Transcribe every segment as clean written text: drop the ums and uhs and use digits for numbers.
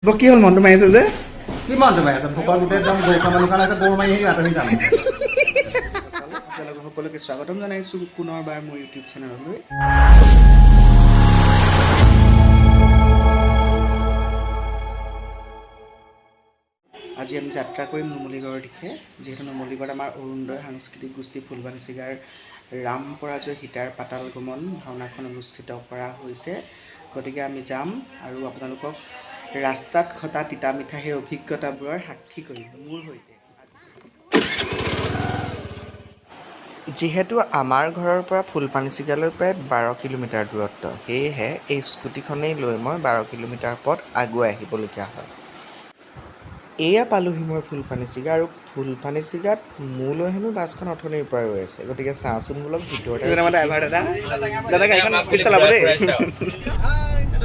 কি হ'ল, মনটো মাৰিছে যে? কি মনটো মাৰি আছে? ভোকত গোটেই একদম গৰু খাব লগা আছে, গৰু মাৰি আহি আঁতৰি যাম। আপোনালোক সকলোকে স্বাগতম জনাইছোঁ পুনৰবাৰ মোৰ ইউটিউব চেনেললৈ। আজি আমি যাত্ৰা কৰিম নুমলীগড়ৰ দিশে, যিহেতু নুমলীগড়ত আমাৰ অৰুণোদয় সাংস্কৃতিক গোষ্ঠী ফুলবাণীচিগাৰ ৰাম পৰাজয় সীতাৰ পাতাল গমন ভাওনাখন অনুষ্ঠিত কৰা হৈছে। গতিকে আমি যাম আৰু আপোনালোকক ৰাস্তাত ঘটা তিতা মিঠা সেই অভিজ্ঞতাবোৰৰ সাক্ষী কৰিম মোৰ সৈতে। যিহেতু আমাৰ ঘৰৰ পৰা ফুলপানীচিগালৈ প্ৰায় 12 কিলোমিটাৰ দূৰত্ব, সেয়েহে এই স্কুটিখনেই লৈ মই 12 কিলোমিটাৰ পথ আগুৱাই আহিবলগীয়া হয়। এয়া পালোহি মই ফুলপানীচিগা আৰু ফুলপানীচিগাত মোলৈ হেনো বাছখন অথনিৰ পৰা ৰৈ আছে। গতিকে চাওঁচোন বোলক ভিতৰতে। আমাৰ ড্ৰাইভাৰ দাদা, দাদা, গাড়ীখন স্পীড চলাব দেই।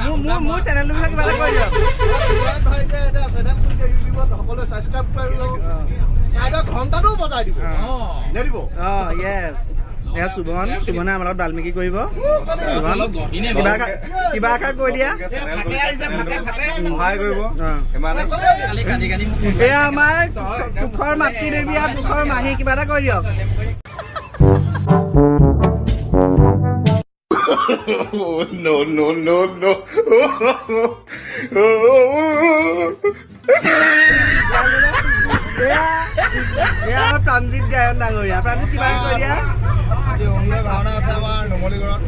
মোৰ মোৰ মোৰ চেনেলটোৰ বিষয়ে কিবা এটা কৈ দিয়ক। সকলোৱে ছাবস্ক্ৰাইব কৰি লওক, চাইডৰ ঘণ্টাটোও বজাই দিব, নেদিব। অঁ, য়েছ। এয়া শুভন, শুভনে আমাৰ লগত বাল্মীকি কৰিব। শুভন, কিবা এষাৰ কৈ দিয়া। সহায় কৰিব। ইমানে। এয়া আমাৰ কুখৰ মাতৃ দেৱী আৰু কুখৰ মাহী, কিবা এটা কৈ দিয়ক। No, no, no, no. এয়া এয়া আমাৰ প্ৰাণজিত গায়ন ডাঙৰীয়া। প্ৰাণজিত, কিবা এটা কৈ দিয়া। আজি অৰুণোদয় ভাওনা আছে আমাৰ নুমলীগড়ত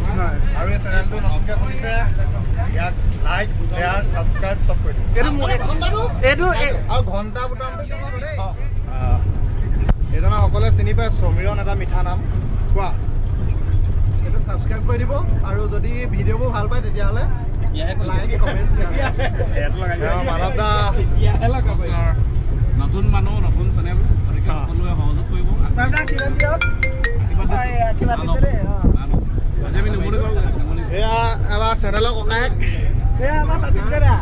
আৰু এই চেনেলটো নতুনকৈ খুলিছে, ইয়াক লাইক, শ্বেয়াৰ, ছাবস্ক্ৰাইব চব কৰি দিব। এইটো আৰু ঘণ্টা বুটামটো টিপিব দেই। এইজনক সকলোৱে চিনি পায়, সমীৰণ, এটা মিঠা নাম। কোৱা, এইটো ছাবস্ক্ৰাইব কৰি দিব আৰু যদি ভিডিঅ'বোৰ ভাল পায়, তেতিয়াহ'লে লাইক, কমেণ্ট, শ্বেয়াৰ। মানৱ দা। নমস্কাৰ। নতুন মানুহ, নতুন চেনেল, গতিকে সকলোৱে সহযোগ কৰিব। মামা, আশীৰ্বাদ দিয়ক। আশীৰ্বাদ দিছোঁ। হয়, আশীৰ্বাদ দিছে দেই, অঁ। ভাল হ'ব। আজি আমি নুমলীগড় গৈছোঁ, নুমলীগড়। এয়া আমাৰ চেনেলৰ ককায়েক। এয়া আমাৰ বাচিত দাদা।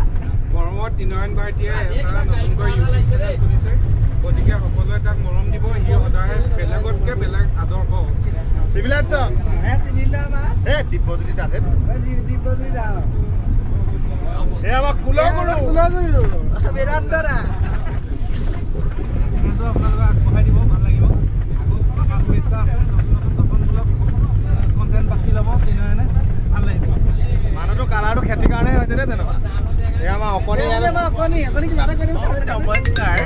গৰমত ত্ৰিনয়ন ভাৰতীয়ে এটা নতুনকৈ ইউটিউব চেনেল খুলিছে, গতিকে সকলোৱে তাক মৰম দিব। সি সদায় বেলেগতকৈ বেলেগ আদৰ্শ। Civil arts. এয়া চিভিল দা আমাৰ। এ দিব্যজ্যোতি দাদে। দিব্যজ্যোতি দা। এয়া আমাৰ কুলগুৰু। কুলগুৰু বেদান্ত দা। চেনেলটো আপোনালোকে আগবঢ়াই দিব, ভাল লাগিব। আকৌ আমাৰ শুভেচ্ছা আছে। নতুন নতুন গঠনমূলক কণ্টেণ্ট বাছি ল'ব ত্ৰিনয়নে, ভাল লাগিব। মানুহটো কালাৰটো খেতিৰ কাৰণে হৈছে দেই তেনেকুৱা। এয়া আমাৰ অকণি। এয়া আমাৰ অকণি। অকণি, কিবা এটা কৈ দিম। নমস্কাৰ।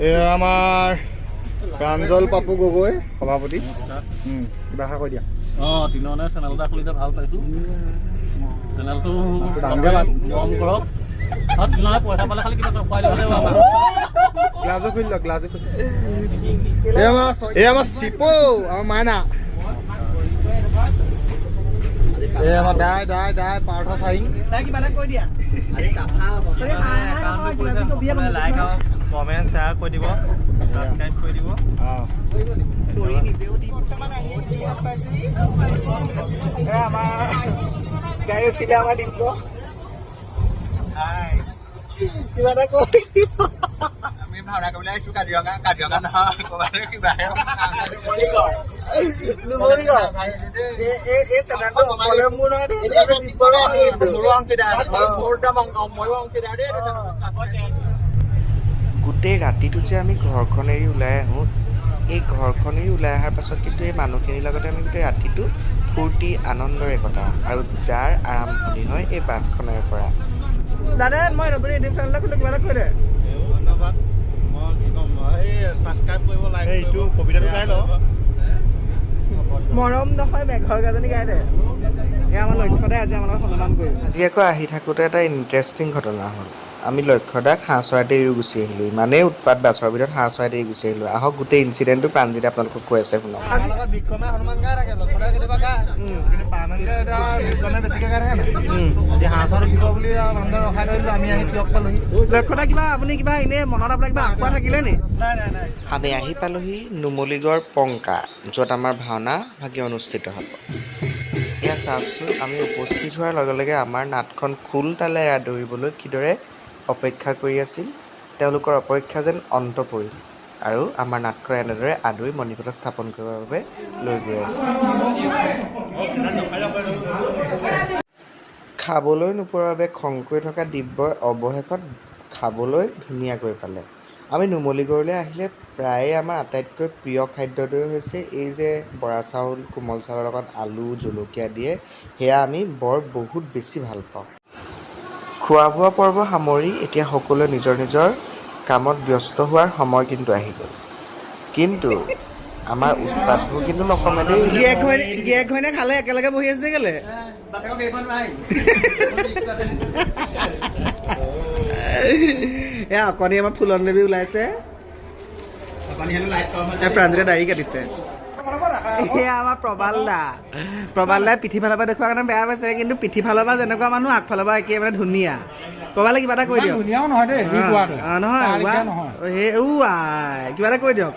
এয়া আমাৰ প্ৰাঞ্জল পাপু গগৈ, সভাপতি। কিবা এষাৰ কৈ দিয়া। অঁ, ত্ৰিনয়নে চেনেল এটা খুলিছে, ভাল পাইছোঁ। চেনেলটো ডাঙৰকৈ মাত। মৰম কৰক আৰু ত্ৰিনয়নে পইচা পালে খালি কিবা খুৱাই দিব লাগিব আমাক। গ্লাছো খুলি লওক, গ্লাছো খুলি। এই আমাৰ চিপৌ, আমাৰ মাইনা। এই আমাৰ দাই দাই দাই পাৰ্থ চাৰিং। তাই কিবা এটা কৈ দিয়া। তই নাই নাই নহয়, কিবা কিবি কবি আকৌ। লাইক আৰু কমেণ্ট, শ্বেয়াৰ কৰি দিব, ছাবস্ক্ৰাইব কৰি দিব। কৰি নিজেও দি। বৰ্তমান আমি আহি যোৰহাট পাইছোহি। এ আমাৰ গাড়ী উঠিলে আমাৰ দিব্য, কিবা এটা কৈ দিব। আমি ভাওনা কৰিবলৈ আহিছো কাজিৰঙা, কাজিৰঙা নহয়, ক'ৰবাত কিবাহে। নুমলীগড়। এই এই এই চেনেলটো অকলে মোৰ নহয় দেই, চেনেলটো দিব্যৰো হয় কিন্তু। মোৰো অংশীদাৰ, মোৰ একদম, ময়ো অংশীদাৰ দেই। গোটেই ৰাতিটো যে আমি ঘৰখন এৰি ওলাই আহোঁ, এই ঘৰখন এৰি ওলাই অহাৰ পাছত কিন্তু এই মানুহখিনিৰ লগতে আমি গোটেই ৰাতিটো ফূৰ্তি আনন্দৰে কটাওঁ আৰু যাৰ আৰম্ভণি হয় এই বাছখনৰ পৰা। দাদা, মই নতুন ইউটিউব চেনেল এটা খুলিলো, কিবা এটা কৈ দে। ধন্যবাদ। মই কি ক'ম, এই ছাবস্ক্ৰাইব কৰিব, লাইক এইটো কবিতাটো গাই লওঁ। মৰম নহয় মেঘৰ গাজনি গাই দে। এয়া আমাৰ লক্ষ্যদাই আজি আমাৰ লগত সন্মান কৰিব। আজি আকৌ আহি থাকোঁতে এটা ইণ্টাৰেষ্টিং ঘটনা হ'ল। আমি লক্ষ্যদাক হাঁহ চৰাইতে এৰি গুচি আহিলোঁ। ইমানেই উৎপাত, বাছৰ ভিতৰত হাঁহ চৰাইতে এৰি গুচি আহিলোঁ। আহক, গোটেই ইনচিডেণ্টটো প্ৰাঞ্জিতে আপোনালোকক কৈ আছে, শুনক। আমাৰ লগত বিক্ৰমে হনুমান গাই থাকে, লক্ষ্যদাই কেতিয়াবা গায়, কিন্তু পাৰ্মানেণ্টে এতিয়া বিক্ৰমে বেছিকৈ গাই থাকে নাই। এতিয়া হাঁহ চৰত উঠিব বুলি আৰু মানুহজন ৰখাই ধৰিলোঁ, আমি আহি টীয়ক পালোহি। লক্ষ্যদা, কিবা আপুনি কিবা এনেই মনত আপোনাৰ কিবা আঁকোৱা থাকিলে নি? নাই নাই নাই। আমি আহি পালোহি নুমলীগড় পংকা, য'ত আমাৰ ভাওনা ভাগি অনুষ্ঠিত হ'ব। এয়া চাওকচোন, আমি উপস্থিত হোৱাৰ লগে লগে আমাৰ নাটখন খোল তালে আদৰিবলৈ কিদৰে অপেক্ষা কৰি আছিল। তেওঁলোকৰ অপেক্ষা যেন অন্ত পৰিল। আৰু আমাৰ নাটখন এনেদৰে আদৰি মণিকূটত স্থাপন কৰিবৰ বাবে লৈ গৈ আছে। খাবলৈ নোপোৱাৰ বাবে খং কৰি থকা দিব্যই অৱশেষত খাবলৈ ধুনীয়াকৈ পালে। আমি নুমলীগড়লৈ আহিলে প্ৰায়ে আমাৰ আটাইতকৈ প্ৰিয় খাদ্যটোৱে হৈছে এই যে বৰা চাউল, কোমল চাউলৰ লগত আলু জলকীয়া দিয়ে, সেয়া আমি বৰ বহুত বেছি ভাল পাওঁ। খোৱা বোৱা পৰ্ব সামৰি এতিয়া সকলোৱে নিজৰ নিজৰ কামত ব্যস্ত হোৱাৰ সময় কিন্তু আহি গ'ল। কিন্তু আমাৰ উৎপাতবোৰ কিন্তু নকমে দেই। গিয়েক ঘৈণীয়ে খালে একেলগে বহি আছে কেলে? এয়া অকণি আমাৰ ফুলন দেৱী ওলাইছে, প্ৰাঞ্জলে দাড়ি কাটিছে। এয়া আমাৰ প্ৰবাল দা। প্ৰবাল দাই পিঠি ফালৰ পৰা দেখুওৱাৰ কাৰণে বেয়া পাইছে, কিন্তু পিঠি ফালৰ পৰা যেনেকুৱা মানুহ আগফালৰ পৰা একে মানে ধুনীয়া। প্ৰবালে কিবা এটা কৈ দিয়ক। নহয়, কিবা এটা কৈ দিয়ক।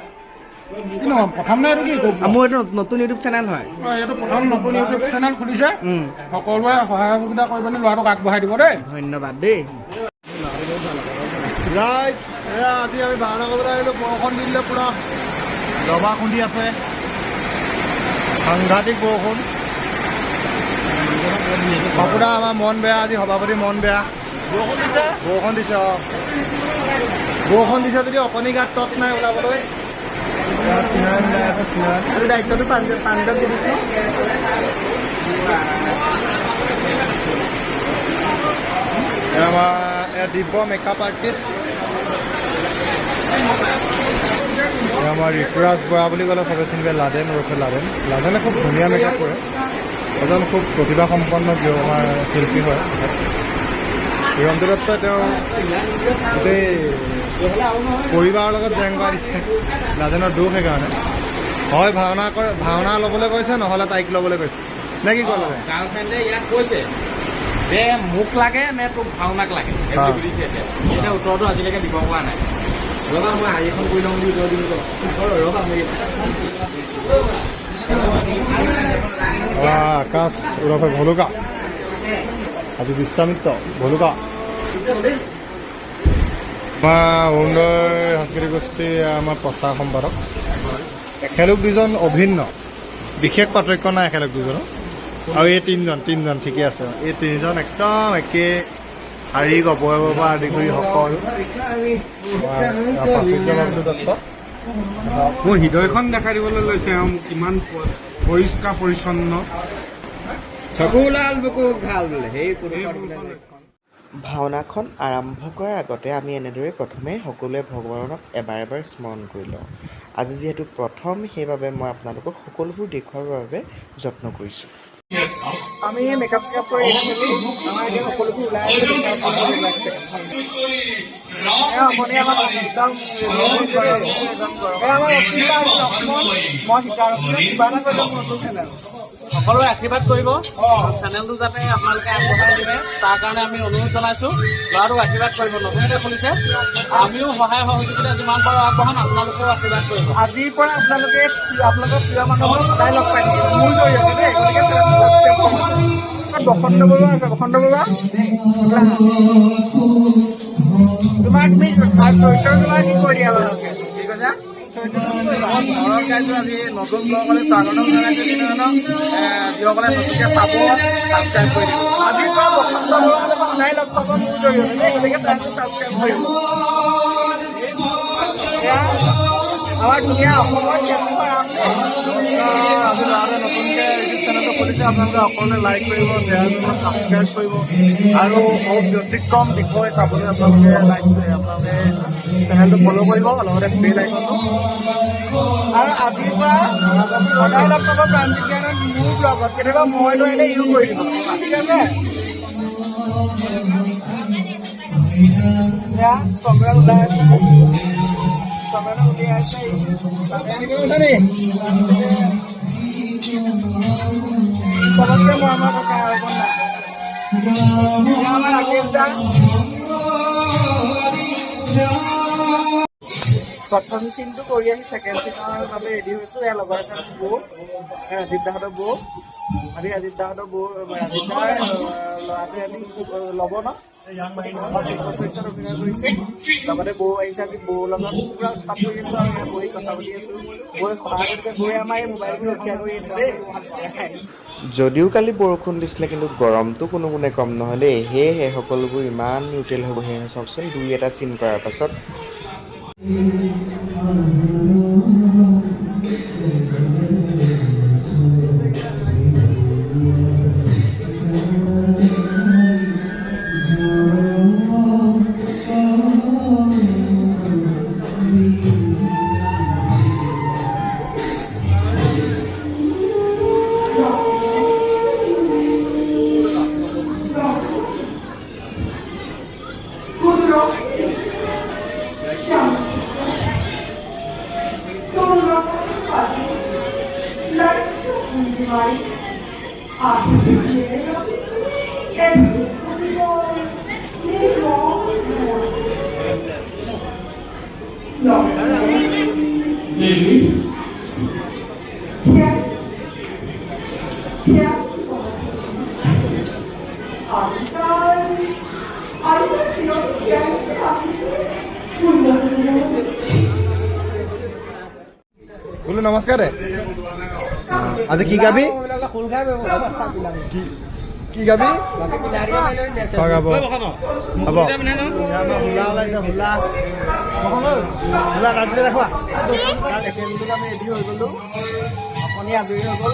মোৰ এইটো নতুন ইউটিউব চেনেল হয়। এইটো প্ৰথম নতুন ইউটিউব চেনেল খুলিছে, সকলোৱে সহায় সহযোগিতা কৰি পিনি ল'ৰাটোক আগবঢ়াই দিব দেই। ধন্যবাদ দেই। ৰাইজ, এয়া আজি আমি ভাওনা কৰিবলৈ আহিলোঁ। বৰষুণ দি দিলে, পূৰা দবা খুন্দি আছে, সাংঘাতিক বৰষুণ। পাপুদা আমাৰ মন বেয়া আজি, সভাপতি মন বেয়া। বৰষুণ দিছে, অঁ বৰষুণ দিছে যদি অকণি গাত তত নাই ওলাবলৈ। দায়িত্বটো পাঞ্জক দি দিছোঁ। আমাৰ দিব্য মেকআপ আৰ্টিষ্ট, আমাৰ ঋতুৰাজ বৰা বুলি ক'লে চবে চিনি পায়, লাডেন ওৰফে লাডেন। লাডেনে খুব ধুনীয়া মেকআপ কৰে, এজন খুব প্ৰতিভাসম্পন্ন আমাৰ শিল্পী হয়। ৰঞ্জু দত্তই তেওঁৰ গোটেই পৰিবাৰৰ লগত জেং কৰাই দিছে, লাডেনৰ দুখ সেইকাৰণে। হয় ভাওনা কৰে, ভাওনা ল'বলৈ কৈছে, নহ'লে তাইক ল'বলৈ কৈছে, নে কি ক'লে? গাৰ্লফ্ৰেণ্ডে ইয়াক কৈছে যে মোক লাগে নে তোক ভাওনাক লাগে, সেইটো সুধিছে। এতিয়া উত্তৰটো আজিলৈকে দিব পৰা নাই। ৰ'বা, মই আহি এখন কৰি লওঁ বুলি উত্তৰ দিম। ৰ'বা, আকাশ ওৰফে ভলুকা, আজি বিশ্বামিত্ৰ ভলুকা। আমাৰ অৰুণোদয় সাংস্কৃতিক গোষ্ঠী আমাৰ প্ৰচাৰ সম্পাদক। এখেলোক দুজন অভিন্ন, বিশেষ পাৰ্থক্য নাই এখেলোক দুজনৰ। আৰু এই তিনিজন ঠিকে আছে, এই তিনিজন একদম একে শাৰীৰিক অৱয়ৱৰ পৰা আদি কৰি সকলো। প্ৰাচুৰ্য বাবলু দত্ত। মোৰ হৃদয়খন দেখাই দিবলৈ লৈছে আৰু মোক কিমান পৰিষ্কাৰ পৰিচ্ছন্ন। চকুলাল বুকু ঘাল বোলে সেই ভাওনাখন আৰম্ভ কৰাৰ আগতে আমি এনেদৰে প্ৰথমে সকলোৱে ভগৱানক এবাৰ এবাৰ স্মৰণ কৰি লওঁ। আজি যিহেতু প্ৰথম, সেইবাবে মই আপোনালোকক সকলোবোৰ দেখুৱাবৰ বাবে যত্ন কৰিছোঁ। আমি মেকআপ চেকআপ কৰি আমাৰ এতিয়া সকলোবোৰ ওলাই আহিছে। আপুনি আমাৰ একদম আমাৰ লক্ষ্মণ, মই সীতাৰ কিবা এটা কৰি দিয়ক নতুন চেনেল। সকলোৱে আশীৰ্বাদ কৰিব, চেনেলটো যাতে আপোনালোকে আগবঢ়াই দিলে তাৰ কাৰণে আমি অনুৰোধ জনাইছোঁ। ল'ৰাটোক আশীৰ্বাদ কৰিব, নতুনকৈ খুলিছে, আমিও সহায় সহযোগিতা যিমান পাৰোঁ আগবঢ়াম, আপোনালোকেও আশীৰ্বাদ কৰিব। আজিৰ পৰা আপোনালোকে আপোনালোকৰ প্ৰিয় মানুহক সদায় লগ পাই থাকিব মোৰ জৰিয়তে দেই। গতিকে চেনেলটো ছাবস্ক্ৰাইব কৰিব। বসন্ত বৰুৱা আছে, বসন্ত বৰুৱা তোমাৰ তুমি চৰিত্ৰ তোমাৰ কি কৰি দিয়া ভালকে? কি কৈছা? ঘৰত গাইছোঁ আজি নতুন ব্লগলৈ স্বাগতম জনাইছোঁ তিনিজনক। যিসকলে নতুনকৈ চাব ছাবস্ক্ৰাইব কৰি দিব। আজিৰ পৰা বসন্ত বৰুৱাৰ লগত সদায় লগ পাব মোৰ জৰিয়তে দেই। গতিকে চেনেলটো ছাবস্ক্ৰাইব কৰিব। এয়া আমাৰ ধুনীয়া অসমৰ শ্ৰেষ্ঠ ৰাম। নমস্কাৰ, আজি ল'ৰাটোৱে নতুনকৈ ইউটিউব চেনেলটো খুলিছে। আপোনালোকে সকলোৱে লাইক কৰিব, শ্বেয়াৰ কৰিব, ছাবস্ক্ৰাইব কৰিব আৰু বহুত ব্যতিক্ৰম বিষয় চাবলৈ আপোনালোকে লাইক, আপোনালোকে চেনেলটো ফ'ল' কৰিব, লগতে বেল আইকনটো। আৰু আজিৰ পৰা সদায় লগ পাব প্ৰাঞ্জিত জ্ঞানত মোৰ ব্লগত। কেতিয়াবা মই নোৱাৰিলে ইউ কৰি দিব, ঠিক আছে? এয়া সমীৰণ ওলাই আছে, সমীৰণক উলিয়াই আছে। চবতকৈ মৰমৰ ককা আৰু বন্ধা। এয়া আমাৰ ৰাকেশ দা। প্ৰথম চিনটো কৰি আহি ছেকেণ্ড চিনৰ বাবে ৰেডি হৈছোঁ। ইয়াৰ লগত আছে মোৰ বৌ, ৰাজীৱ দাহঁতৰ বৌ। আজি ৰাজীৱ দাহঁতৰ বৌ, ৰাজীৱ দাৰ ল'ৰাটোৱে আজি ল'ব ন? চৰিত্ৰত অভিনয় কৰিছে। লগতে বৌ আহিছে, আজি বৌৰ লগত পুৰা উৎপাত কৰি আছো আমি, বহি কথা পাতি আছো। বৌয়ে সহায় কৰিছে, বৌয়ে আমাৰ এই মোবাইলবোৰ ৰখীয়া কৰি আছে দেই। যদিও কালি বৰষুণ দিছিলে, কিন্তু গৰমটো কোনো গুণে কম নহয় দেই। সেয়েহে সকলোবোৰ ইমান নিউট্ৰেল হ'ব। সেয়েহে চাওকচোন, দুই এটা চিন কৰাৰ পাছত বোলো নমস্কাৰ দে। আজি কি গাবি? কি গাবি? গাব হ'ব। হুলা ওলাইছে, হুলা হুলা নাচি দেখুৱা। আমি ৰেডি হৈ গ'লো, অকণি আজৰি হৈ গ'ল,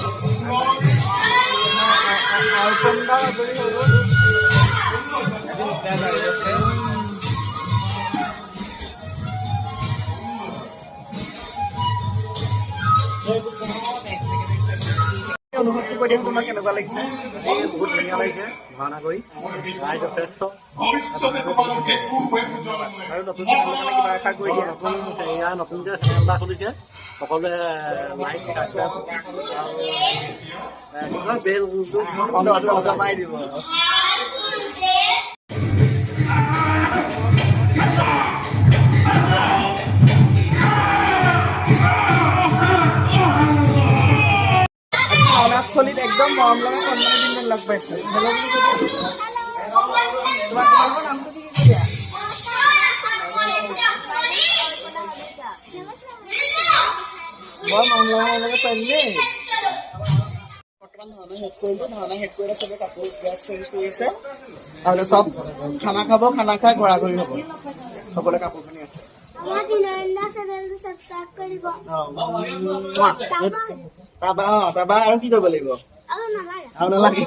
অৰ্পণ দাও আজৰি হৈ গ'ল। অনুভৱটো কৈ দিয়া, তোমাৰ কেনেকুৱা লাগিছে? বহুত ধুনীয়া লাগিছে ভাওনা কৰি, যথেষ্ট। আৰু নতুন চেনেলৰ কাৰণে কিবা এষাৰ কৈ দিয়া। নতুন, এয়া নতুনকৈ চেনেল এটা খুলিছে, সকলোৱে লাইক, ছাবস্ক্ৰাইব আৰু বেল দবাই দিব। ভাওনাস্থলীত একদম মৰম লগা কণমানি তিনিজন লগ পাইছো। হেল্ল' বুলি কৈ দিয়া। তোমালোকৰ নামটো কি কি দিয়া? বৰ মৰম লগা মৰম লগা ছোৱালী দেই। বৰ্তমান ভাওনা শেষ কৰিলো। ভাওনা শেষ কৰি চবে কাপোৰ ড্ৰেছ চেঞ্জ কৰি আছে আৰু চব খানা খাব, খানা খাই ঘৰা ঘৰি হ'ব। সকলোৱে কাপোৰ কানি আছে। তাৰপা অ তাৰপা আৰু কি কৰিব লাগিব? আৰু নালাগে।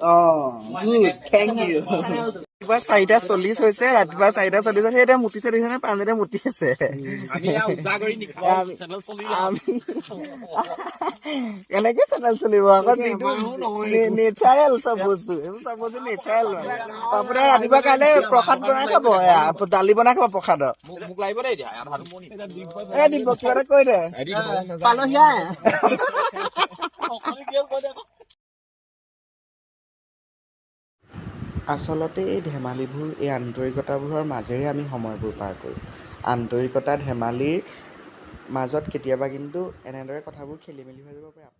অ গুড, thank U. ৰাতিপুৱা 4:40 হৈছে, ৰাতিপুৱা 4:40ত সেই এতিয়া মুতিছে, দেখিছেনে? পানীতে মুতি আছে। আমি কেনেকে চেনেল চলিব আকৌ? যিটো নেচাৰেল চব বস্তু, এইবোৰ চব বস্তু নেচাৰেল মানে। তাৰপৰা ৰাতিপুৱা কাইলৈ প্ৰসাদ বনাই খাব, এয়া দালি বনাই খাব প্ৰসাদত। এ দীপক, কিবা এটা কৈ দে। পালহীয়া। আচলতে এই ধেমালিবোৰ, এই আন্তৰিকতাবোৰৰ মাজেৰে আমি সময়বোৰ পাৰ কৰোঁ। আন্তৰিকতা ধেমালিৰ মাজত কেতিয়াবা কিন্তু এনেদৰে কথাবোৰ খেলি মেলি হৈ যাব পাৰে।